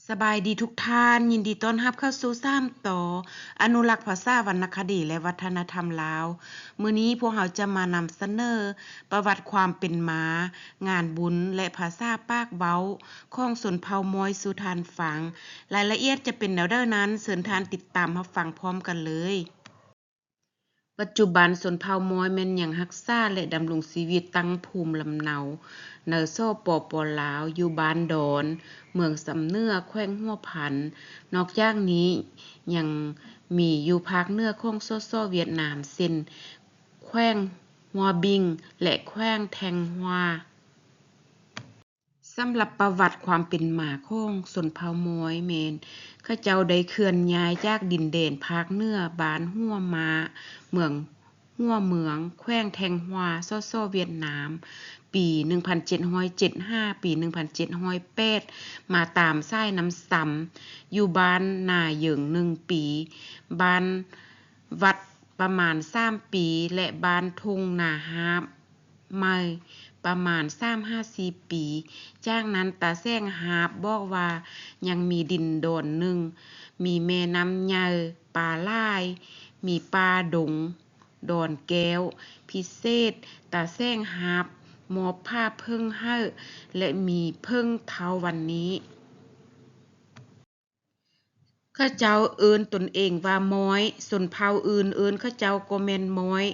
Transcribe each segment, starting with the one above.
ສະບາຍດີທຸກທ່ານ, ຍິນດີຕ້ອນຮັບເຂົ້າສູ່ສາມຕໍ່ ອະນຸລັກພາສາ, ວັນນະຄະດີ ແລະ ວັດທະນະທຳລາວ. ມື້ນີ້ພວກເຮົາຈະມານຳສະເໜີປະຫວັດຄວາມເປັນມາ, ງານບຸນ ແລະ ພາສາປາກເວົ້າຂອງຊົນເຜົ່າມອຍສູ່ທ່ານຟັງ. ລາຍລະອຽດຈະເປັນແນວໃດນັ້ນ, ເຊີນທ່ານຕິດຕາມຮັບຟັງພ້ອມກັນເລີຍ. ປັດຈຸບັນຊົນເຜົ່າມອຍແມ່ນຍັງຮັກສາ ແລະ ດຳລົງຊີວິດຕັ້ງພູມລຳເນົາໃນ ສປປ ລາວ ຢູ່ບ້ານດອນ ເມືອງຊຳເໜືອ ແຂວງຫົວພັນ. ນອກຈາກນີ້ຍັງມີຢູ່ພາກເໜືອຂອງ ສສ ຫວຽດນາມ ເຊັ່ນ ແຂວງຫົວບິງ ແລະ ແຂວງແທງຫວາ. ສຳລັບປະຫວັດຄວາມເປັນມາຂອງຊົນເຜົ່າມອຍແມ່ນ ເຂົາເຈົ້າໄດ້ເຄື່ອນຍ້າຍຈາກດິນແດນພາກເໜືອ ບ້ານຫົວມ້າ ເມືອງຫົວເມືອງ ແຂວງແທງຮວາ ສສ ຫວຽດນາມ ປີໜຶ່ງພັນເຈັດຮ້ອຍເຈັດ ຫາ ປີໜຶ່ງພັນເຈັດຮ້ອຍແປດ ມາຕາມສາຍນ້ຳຊຳ ຢູ່ບ້ານນາເຢິງໜຶ່ງປີ, ບ້ານວັດປະມານສາມປີ ແລະ ບ້ານທົ່ງນາຮາບ ໃໝ່ປະມານສາມຫາສີ່ປີ. ຈາກນັ້ນຕາແສງຫາບບອກວ່າຍັງມີດິນດອນໜຶ່ງ, ມີແມ່ນ້ຳໃຫຍ່, ປາຫຼາຍ, ມີປ່າດົງດອນແກ້ວ. ພິເສດ, ຕາແສງຫາບມອບຜ້າເຜິ້ງໃຫ້ ແລະ ມີເຜິ້ງເທົ່າວັນນີ້. ເຂົາເຈົ້າເອີ້ນຕົນເອງວ່າມອຍ, ຊົນເຜົ່າອື່ນເອີ້ນເຂົາເຈົ້າກໍແມ່ນມອຍ.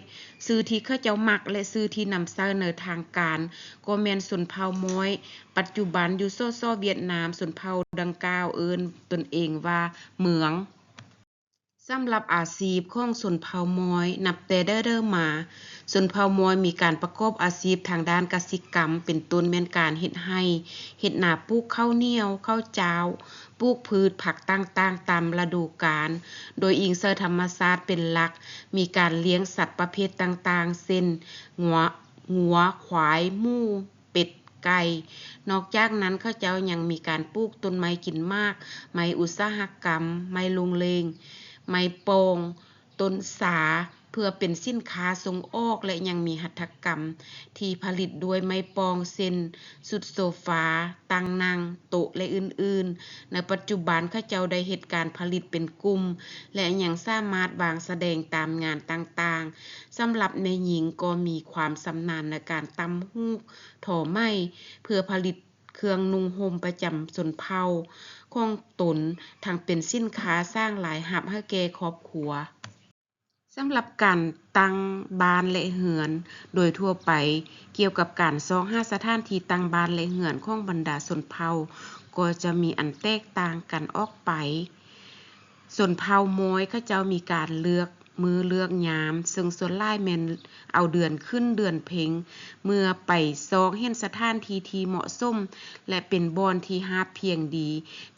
ຊື່ທີ່ເຂົາເຈົ້າມັກ ແລະ ຊື່ທີ່ນຳໃຊ້ໃນທາງການກໍແມ່ນຊົນເຜົ່າມອຍ. ປັດຈຸບັນຢູ່ ສສ ຫວຽດນາມ, ຊົນເຜົ່າດັ່ງກ່າວເອີ້ນຕົນເອງວ່າເມືອງ. ສຳລັບອາຊີບຂອງຊົນເຜົ່າມອຍ, ນັບແຕ່ເດີໆມາ, ຊົນເຜົ່າມອຍມີການປະກອບອາຊີບທາງດ້ານກະສິກຳ, ເປັນຕົ້ນແມ່ນການເຮັດໄຮ່, ເຮັດນາ, ປູກເຂົ້າໜຽວ, ເຂົ້າຈ້າວ, ປູກພືດຜັກຕ່າງໆຕາມລະດູການ, ໂດຍອີງໃສ່ທຳມະຊາດເປັນຫຼັກ, ມີການລ້ຽງສັດປະເພດຕ່າງໆ ເຊັ່ນ ງົວ, ງົວ, ຄວາຍ, ໝູ, ເປັດ, ໄກ່. ນອກຈາກນັ້ນ, ເຂົາເຈົ້າຍັງມີການປູກຕົ້ນໄມ້ກິນໝາກ, ໄມ້ອຸດສາຫະກຳ, ໄມ້ໂລງເລງ, ໄມ້ປອງ, ຕົ້ນຊາ ເພື່ອເປັນສິນຄ້າສົ່ງອອກ ແລະ ຍັງມີຫັດຖະກຳທີ່ຜະລິດດ້ວຍໄມ້ປອງ ເຊັ່ນ ຊຸດໂຊຟາ, ຕັ່ງນັ່ງ, ໂຕະ ແລະ ອື່ນໆ. ໃນປັດຈຸບັນເຂົາເຈົ້າໄດ້ເຮັດການຜະລິດເປັນກຸ່ມ ແລະ ຍັງສາມາດວາງສະແດງຕາມງານຕ່າງໆ. ສຳລັບແມ່ຍິງກໍມີຄວາມຊຳນານໃນການຕ່ຳຫູກ, ທໍໄໝ ເພື່ອຜະລິດ ເຄື່ອງນຸ່ງຫົ່ມປະຈຳຊົນເຜົ່າຂອງຕົນ, ທັງເປັນສິນຄ້າສ້າງລາຍຮັບໃຫ້ແກ່ຄອບຄົວ. ສຳລັບການຕັ້ງບ້ານ ແລະ ເຮືອນໂດຍທົ່ວໄປ, ກ່ຽວກັບການຊອກຫາສະຖານທີ່ຕັ້ງບ້ານ ແລະ ເຮືອນຂອງບັນດາຊົນເຜົ່າ ກໍຈະມີອັນແຕກຕ່າງກັນອອກໄປ. ຊົນເຜົ່າມອຍເຂົາເຈົ້າມີການເລືອກມື້ເລືອກຍາມ, ເຊິ່ງສ່ວນຫຼາຍແມ່ນເອົາເດືອນຂຶ້ນເດືອນເພັງ ເມື່ອໄປຊອກເຫັນສະຖານທີ່ທີ່ເໝາະສົມ ແລະ ເປັນບ່ອນທີ່ຮາບພຽງດີ,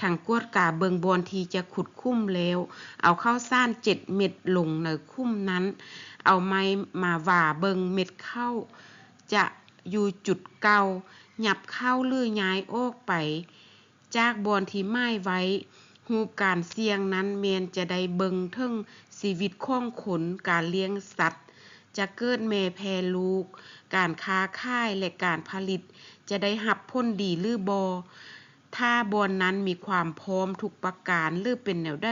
ທັງກວດກາເບິ່ງບ່ອນທີ່ຈະຂຸດຂຸມແລ້ວ ເອົາເຂົ້າສານເຈັດເມັດລົງໃນຂຸມນັ້ນ, ເອົາໄມ້ມາຫວາເບິ່ງເມັດເຂົ້າຈະຢູ່ຈຸດເກົ່າ, ຫຍັບເຂົ້າ ຫຼື ຍ້າຍອອກໄປ ຈາກບ່ອນທີ່ໝາຍໄວ້. ຮູບການສ່ຽງນັ້ນແມ່ນຈະໄດ້ເບິ່ງເຖິງຊີວິດຂອງຄົນ, ການລ້ຽງສັດ, ຈະເກີດແມ່ແຜ່ລູກ, ການຄ້າຂາຍ ແລະ ການຜະລິດ ຈະໄດ້ຮັບຜົນດີ ຫຼື ບໍ່. ຖ້າບ່ອນນັ້ນມີຄວາມພ້ອມທຸກປະການ ຫຼື ເປັນແນວໃດ,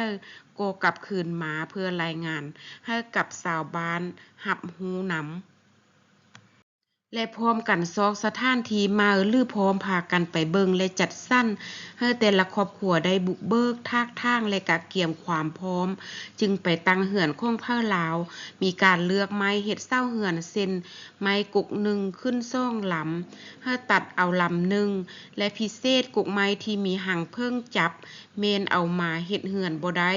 ກໍກັບຄືນມາເພື່ອລາຍງານໃຫ້ກັບຊາວບ້ານຮັບຮູ້ນຳ. ແລະ ພ້ອມກັນຊອກສະຖານທີ່ໃໝ່ ຫຼື ພ້ອມພາກັນໄປເບິ່ງ ແລະ ຈັດສັນໃຫ້ແຕ່ລະຄອບຄົວໄດ້ບຸກເບີກ, ຖາກຖາງ ແລະ ກະກຽມຄວາມພ້ອມ, ຈຶ່ງໄປຕັ້ງເຮືອນຂອງໃຜລາວ. ມີການເລືອກໄມ້ເຮັດເສົາເຮືອນ ເຊັ່ນ ໄມ້ກົກໜຶ່ງຂຶ້ນສອງລຳ, ໃຫ້ຕັດເອົາລຳໜຶ່ງ ແລະ ພິເສດ ກົກໄມ້ທີ່ມີຮັງເຜິ້ງຈັບ ແມ່ນເອົາມາເຮັດເຮືອນບໍ່ໄດ້.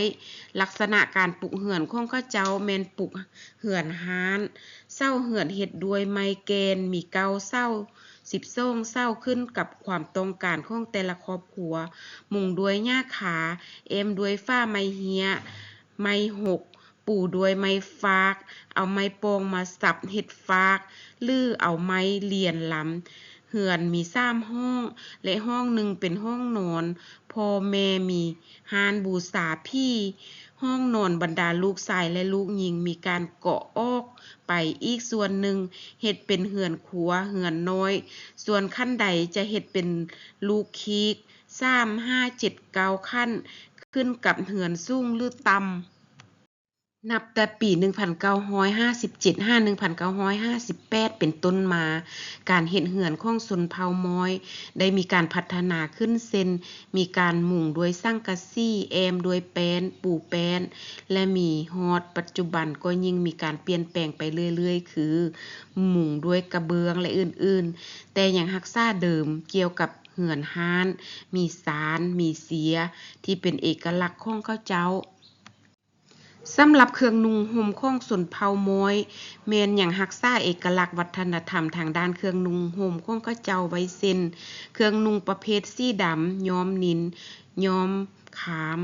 ລັກສະນະການປຸກເຮືອນຂອງເຂົາເຈົ້າແມ່ນປຸກເຮືອນຮ້ານ, ເສົາເຮືອນເຮັດດ້ວຍໄມ້ແກ່ນ ມີເກົ້າເສົາ, ສິບສອງເສົາ, ຂຶ້ນກັບຄວາມຕ້ອງການຂອງແຕ່ລະຄອບຄົວ, ມຸງດ້ວຍຫຍ້າຄາ, ແອ້ມດ້ວຍຝາໄມ້ເຮ້ຍ, ໄມ້ຫົກ, ປູດ້ວຍໄມ້ຟາກ, ເອົາໄມ້ປອງມາສັບເຮັດຟາກ ຫຼື ເອົາໄມ້ລຽນລຳ. ເຮືອນມີສາມຫ້ອງ ແລະ ຫ້ອງໜຶ່ງເປັນຫ້ອງນອນພໍ່ແມ່, ມີຮ້ານບູຊາຜີ, ຫ້ອງນອນບັນດາລູກຊາຍ ແລະ ລູກຍິງ ມີການເກາະອອກໄປອີກສ່ວນໜຶ່ງ ເຮັດເປັນເຮືອນຄົວ, ເຮືອນນ້ອຍ, ສ່ວນຂັ້ນໄດຈະເຮັດເປັນລູກຄີກ, ສາມ ຫ້າ ເຈັດ ເກົ້າ ຂັ້ນ ຂຶ້ນກັບເຮືອນສູງ ຫຼື ຕ່ຳ. ນັບແຕ່ປີໜຶ່ງພັນເກົ້າຮ້ອຍຫ້າສິບເຈັດ ຫາ ໜຶ່ງພັນເກົ້າຮ້ອຍຫ້າສິບແປດ ເປັນຕົ້ນມາ, ການເຮັດເຮືອນຂອງຊົນເຜົ່າມອຍໄດ້ມີການພັດທະນາຂຶ້ນ ເຊັ່ນ ມີການມຸງດ້ວຍສັງກະສີ, ແອ້ມດ້ວຍແປ້ນ, ປູແປ້ນ ແລະ ມີຮອດປັດຈຸບັນກໍຍິ່ງມີການປ່ຽນແປງໄປເລື້ອຍໆ ຄື ມຸງດ້ວຍກະເບື້ອງ ແລະ ອື່ນໆ, ແຕ່ຍັງຮັກສາເດີມກ່ຽວກັບເຮືອນຮ້ານ, ມີຊານ, ມີເຊຍ ທີ່ເປັນເອກະລັກຂອງເຂົາເຈົ້າ. ສຳລັບເຄື່ອງນຸ່ງຫົ່ມຂອງຊົນເຜົ່າມອຍ ແມ່ນຍັງຮັກສາເອກະລັກວັດທະນະທຳທາງດ້ານເຄື່ອງນຸ່ງຫົ່ມຂອງເຂົາເຈົ້າໄວ້ ເຊັ່ນ ເຄື່ອງນຸ່ງປະເພດສີດຳ, ຍ້ອມນິນ, ຍ້ອມຄາມ,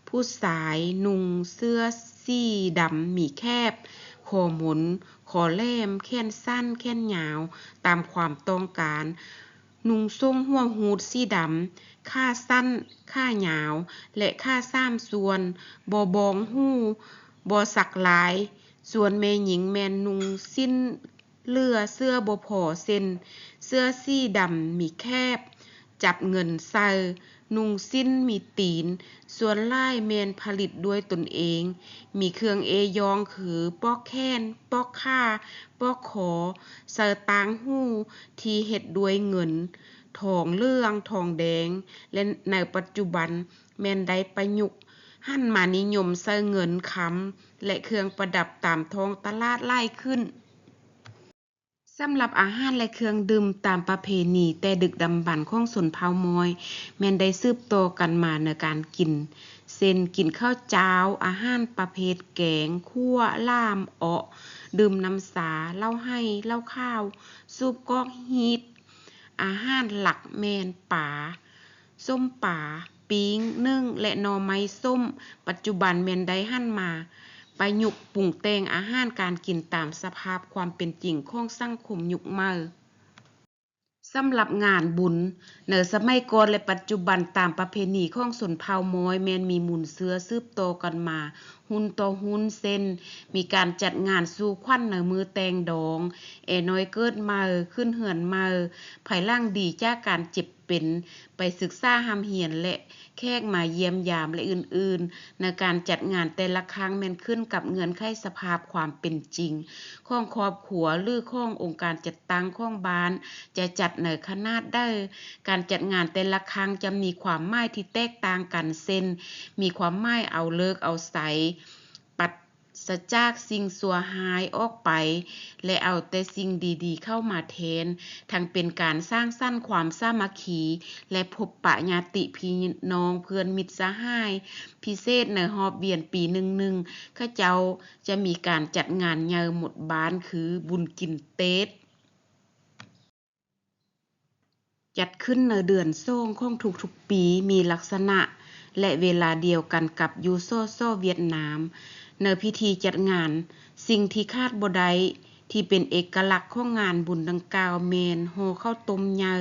ຜູ້ຊາຍນຸ່ງເສື້ອສີດຳມີແຄບ, ຄໍມົນ, ຄໍແຫຼມ, ແຂນສັ້ນ, ແຂນຍາວ, ຕາມຄວາມຕ້ອງການ. ນຸ່ງສົ້ງຫົວຫູດສີດຳ, ຂາສັ້ນ, ຂາຍາວ ແລະ ຂາສາມສ່ວນ, ບໍ່ບອງຫູ, ບໍ່ສັກລາຍ, ສ່ວນແມ່ຍິງແມ່ນນຸ່ງສິ້ນເຫຼືອເສື້ອບໍ່ພໍເຊັ່ນ ເສື້ອສີດຳມີແຄບ, ຈັບເງິນໃສ່, ນຸ່ງສິ້ນມີຕີນ, ສ່ວນຫຼາຍແມ່ນຜະລິດດ້ວຍຕົນເອງ, ມີເຄື່ອງເອ້ຍ້ອງຄື ປອກແຂນ, ປອກຂາ, ປອກຄໍ, ໃສ່ຕ່າງຫູທີ່ເຮັດດ້ວຍເງິນ, ທອງເຫຼືອງ, ທອງແດງ ແລະ ໃນປັດຈຸບັນແມ່ນໄດ້ປະຍຸກຫັນມານິຍົມໃສ່ເງິນຄຳ ແລະ ເຄື່ອງປະດັບຕາມທ້ອງຕະຫຼາດຫຼາຍຂຶ້ນ. ສຳລັບອາຫານ ແລະ ເຄື່ອງດື່ມຕາມປະເພນີແຕ່ດຶກດຳບັນຂອງຊົນເຜົ່າມອຍ ແມ່ນໄດ້ສືບຕໍ່ກັນມາໃນການກິນ ເຊັ່ນ ກິນເຂົ້າຈ້າວ, ອາຫານປະເພດແກງ, ຂົ້ວ, ຫຼາມ, ເອາະ, ດື່ມນ້ຳຊາ, ເຫຼົ້າໄຮ່, ເຫຼົ້າຂາວ, ສູບກອກຮີດ, ອາຫານຫຼັກແມ່ນປາ, ສົ້ມປາ, ປີ້ງ, ໜຶ້ງ ແລະ ໜໍ່ໄມ້ສົ້ມ. ປັດຈຸບັນແມ່ນໄດ້ຫັນມາປະຍຸກປຸງແຕ່ງອາຫານການກິນຕາມສະພາບຄວາມເປັນຈິງຂອງສັງຄົມຍຸກໃໝ່. ສຳລັບງານບຸນໃນສະໄໝກ່ອນ ແລະ ປັດຈຸບັນ ຕາມປະເພນີຂອງຊົນເຜົ່າມອຍ ແມ່ນມີມູນເຊື້ອສືບຕໍ່ກັນມາ ຮຸ່ນຕໍ່ຮຸ່ນ ເຊັ່ນ ມີການຈັດງານສູ່ຂວັນໃນມື້ແຕ່ງດອງ, ແອນ້ອຍເກີດໃໝ່, ຂຶ້ນເຮືອນໃໝ່, ພາຍຫຼັງດີຈາກການເຈັບເປັນ, ໄປສຶກສາຮ່ຳຮຽນ ແລະ ແຂກມາຢ້ຽມຢາມ ແລະ ອື່ນໆ. ໃນການຈັດງານແຕ່ລະຄັ້ງແມ່ນຂຶ້ນກັບເງື່ອນໄຂສະພາບຄວາມເປັນຈິງຂອງຄອບຄົວ ຫຼື ຂອງອົງການຈັດຕັ້ງຂອງບ້ານ ຈະຈັດໃນຂະໜາດໃດ. ການຈັດງານແຕ່ລະຄັ້ງຈະມີຄວາມໝາຍທີ່ແຕກຕ່າງກັນ ເຊັ່ນ ມີຄວາມໝາຍເອົາເລີກເອົາໄຊ, ປັດສະຈາກສິ່ງຊົ່ວຮ້າຍອອກໄປ ແລະ ເອົາແຕ່ສິ່ງດີໆເຂົ້າມາແທນ, ທັງເປັນການສ້າງສັນຄວາມສາມັກຄີ ແລະ ພົບປະຍາດຕິພີ່ນ້ອງເພື່ອນມິດສະຫາຍ. ພິເສດໃນຮອບວຽນປີໜຶ່ງໆ ເຂົາເຈົ້າຈະມີການຈັດງານໃຫຍ່ໝົດບ້ານ ຄື ບຸນກິນເຕດ. ຈັດຂຶ້ນໃນເດືອນສອງຂອງທຸກໆປີ, ມີລັກສະນະ ແລະ ເວລາດຽວກັນກັບ ຢູ່ ສສ ຫວຽດນາມ. ໃນພິທີຈັດງານ, ສິ່ງທີ່ຂາດບໍ່ໄດ້ທີ່ເປັນເອກະລັກຂອງງານບຸນດັ່ງກ່າວແມ່ນຫໍ່ເຂົ້າຕົ້ມໃຫຍ່,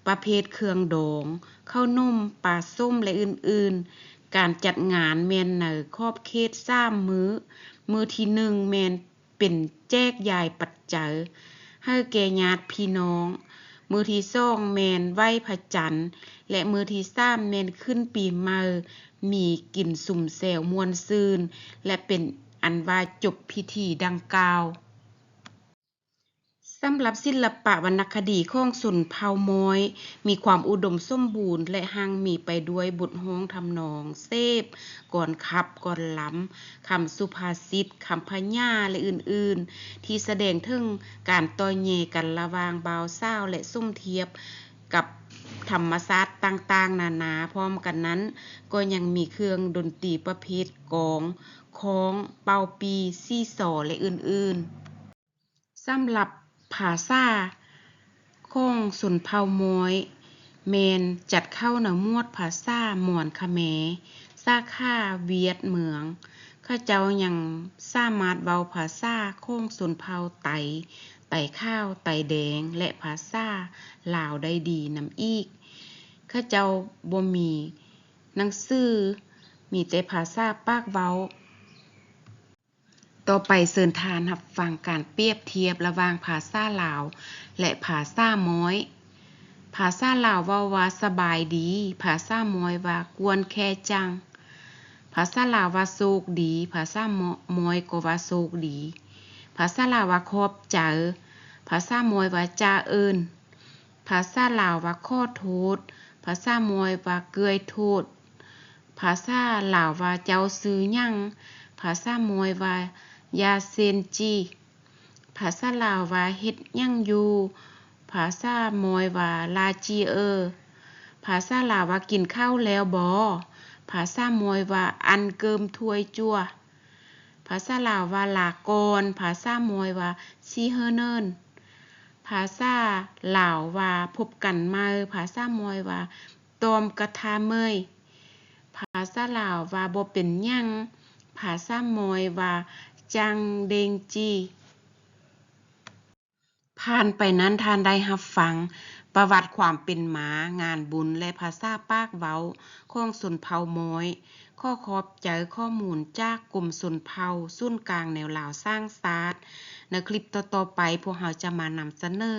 ປະເພດເຄື່ອງດອງ, ເຂົ້າໜົມ, ປາສົ້ມ ແລະ ອື່ນໆ. ການຈັດງານແມ່ນໃນຂອບເຂດສາມມື້. ມື້ທີໜຶ່ງແມ່ນ ເປັນແຈກຢາຍປັດໄຈໃຫ້ແກ່ຍາດພີ່ນ້ອງ, ມື້ທີສອງແມ່ນໄຫວ້ພະຈັນ ແລະ ມື້ທີສາມແມ່ນຂຶ້ນປີໃໝ່, ມີກິນຊຸມແຊວມ່ວນຊື່ນ ແລະ ເປັນອັນວ່າຈົບພິທີດັ່ງກ່າວ. ສຳລັບສິລະປະວັນນະຄະດີຂອງຊົນເຜົ່າມອຍ ມີຄວາມອຸດົມສົມບູນ ແລະ ຮັ່ງມີໄປດ້ວຍບົດຮ້ອງທຳນອງເສບ, ກອນຂັບ, ກອນລຳ, ຄຳສຸພາສິດ, ຄຳພະຍາ ແລະ ອື່ນໆ ທີ່ສະແດງເຖິງການຕໍ່ແຍ່ກັນລະຫວ່າງບ່າວສາວ ແລະ ສົມທຽບກັບທຳມະຊາດຕ່າງໆນານາ. ພ້ອມກັນນັ້ນ ກໍຍັງມີເຄື່ອງດົນຕີປະເພດກອງ, ຄ້ອງ, ເປົ່າປີ, ຊີຊໍ ແລະ ອື່ນໆ. ສຳລັບພາສາຂອງຊົນເຜົ່າມອຍ ແມ່ນຈັດເຂົ້າໃນໝວດພາສາມອນຂະແມ ສາຂາຫວຽດເມືອງ. ເຂົາເຈົ້າຍັງສາມາດເວົ້າພາສາຂອງຊົນເຜົ່າໄຕ, ໄຕຂາວ, ໄຕແດງ ແລະ ພາສາລາວໄດ້ດີນຳອີກ. ເຂົາເຈົ້າບໍ່ມີໜັງສື, ມີແຕ່ພາສາປາກເວົ້າ. ຕໍ່ໄປເຊີນທ່ານຮັບຟັງການປຽບທຽບລະຫວ່າງພາສາລາວ ແລະ ພາສາມອຍ. ພ ພາສາລາວເວົ້າວ່າສະບາຍດີ, ພາສາມອຍວ່າກວນແຄຈັງ. ພາສາລາວວ່າໂຊກດີ, ພາສາມອຍກໍວ່າໂຊກດີ. ພາສາລາວວ່າຂອບໃຈ, ພາສາມອຍວ່າຈາເອີ້ນ. ພາສາລາວວ່າຂໍໂທດ, ພາສາມອຍວ່າເກືອຍໂທດ. ພາສາລາວວ່າເຈົ້າຊື່ຫຍັງ? ພາສາມອຍວ່າຢາເຊັນຈີ. ພາສາລາວວ່າເຮັດຫຍັງຢູ່? ພາສາມອຍວ່າລາຈີເອີ. ພາສາລາວວ່າກິນເຂົ້າແລ້ວບໍ? ພາສາມອຍວ່າອັນເກີມຖ້ວຍຈົວ. ພາສາລາວວ່າລາກ່ອນ, ພາສາມອຍວ່າຊີເຮີເນີນ. ພາສາລາວວ່າພົບກັນໃໝ່, ພາສາມອຍວ່າຕອມກະທາເມີຍ. ພາສາລາວວ່າບໍ່ເປັນຫຍັງ, ພາສາມອຍວ່າຈັງເດັງຈີ. ຜ່ານໄປນັ້ນທ່ານໄດ້ຮັບຟັງປະຫວັດຄວາມເປັນມາ, ງານບຸນ ແລະ ພາສາປາກເວົ້າຂອງຊົນເຜົ່າມອຍ. ຂໍຂອບໃຈຂໍ້ມູນຈາກກົມຊົນເຜົ່າສູນກາງແນວລາວສ້າງຊາດ. ໃນຄລິບຕໍ່ໆໄປ, ພວກເຮົາຈະມານຳສະເໜີ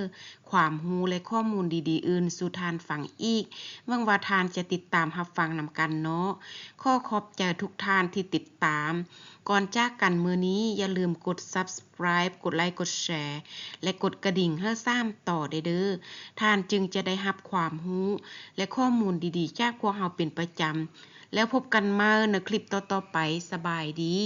ຄວາມຮູ້ ແລະ ຂໍ້ມູນດີໆອື່ນສູ່ທ່ານຟັງອີກ. ຫວັງວ່າທ່ານຈະຕິດຕາມຮັບຟັງນຳກັນເນາະ. ຂໍຂອບໃຈທຸກທ່ານທີ່ຕິດຕາມ. ກ່ອນຈາກກັນມື້ນີ້, ຢ່າລືມກົດ Subscribe ກົດໄລ, ກົດແຊ ແລະ ກົດກະດິ່ງໃຫ້ສາມຕໍ່ໄດ້ເດີ້. ທ່ານຈຶ່ງຈະໄດ້ຮັບຄວາມຮູ້ ແລະ ຂໍ້ມູນດີໆຈາກພວກເຮົາເປັນປະຈຳ. ແລ້ວພົບກັນໃໝ່ໃນຄລິບຕໍ່ໆໄປ. ສະບາຍດີ.